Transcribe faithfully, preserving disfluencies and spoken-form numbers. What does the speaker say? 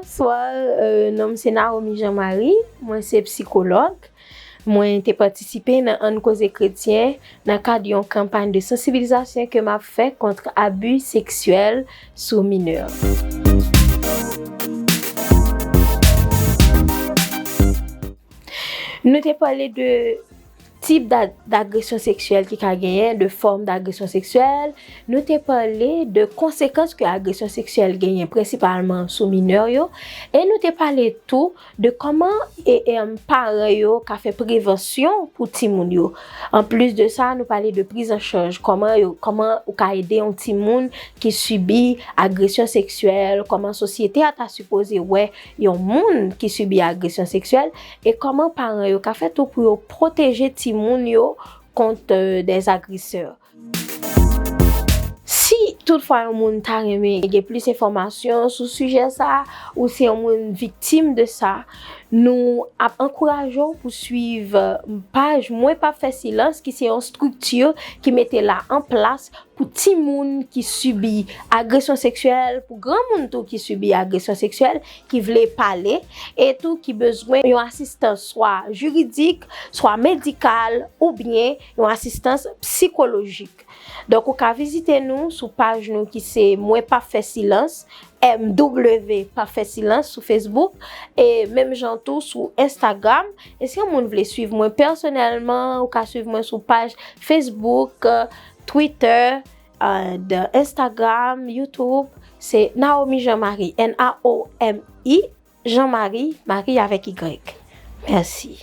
Bonswa, euh, non m se Naomi Jean Marie, mwen se psikològ. Mwen te patisipe nan Ann Koze Kretyen nan kad yon kanpay de sansibilizasyon ke m ap fè kont abi seksyèl sou minè. Nou te pale de tip d'a-, d'agresyon seksyèl ki ka genyen, de fòm d'agresyon seksyèl. Nou te pale de konsekans ke agresyon seksyèl genyen, prensipalman sou minè yo. E nou te pale tou de kòman e, e, em, paran yo ka fè prevansyon pou timoun yo. Anplis de sa, nou pale de priz an chaj, kòman yo, kòman ou ka ede yon timoun ki sibi agresyon seksyèl, kòman sosyete a ta sipoze wè yon moun ki sibi agresyon seksyèl, e kòman paran yo ka fè tou pou yo pwoteje timoun yo kont, euh, des agresseurs. Si toutfwa yon moun ta renmen gen plis enfòmasyon sou sijè sa, ou se yon moun viktim de sa, nou ap ankouraje w pou swiv, euh, paj Mwen p ap fè silans, ki se yon estrikti ki mete la an plas pou timoun ki sibi agresyon seksyèl, pou granmoun tou ki sibi agresyon seksyèl, ki vle pale, e tou ki bezwen yon asistans swa jiridik, swa medikal, oubyen yon asistans psikolojik. Donk, ou ka vizite nou sou paj nou ki se Mwen p ap fè silans, M W p ap fè silans sou Facebook, e menm jan tou sou Instagram. E si yon moun vle swiv mwen pèsonèlman, ou ka swiv mwen sou paj Facebook, euh, Twitter, euh, de Instagram, YouTube, se Naomi Jean Marie, N A O M I, Jean Marie, Marie avèk Y. Mèsi.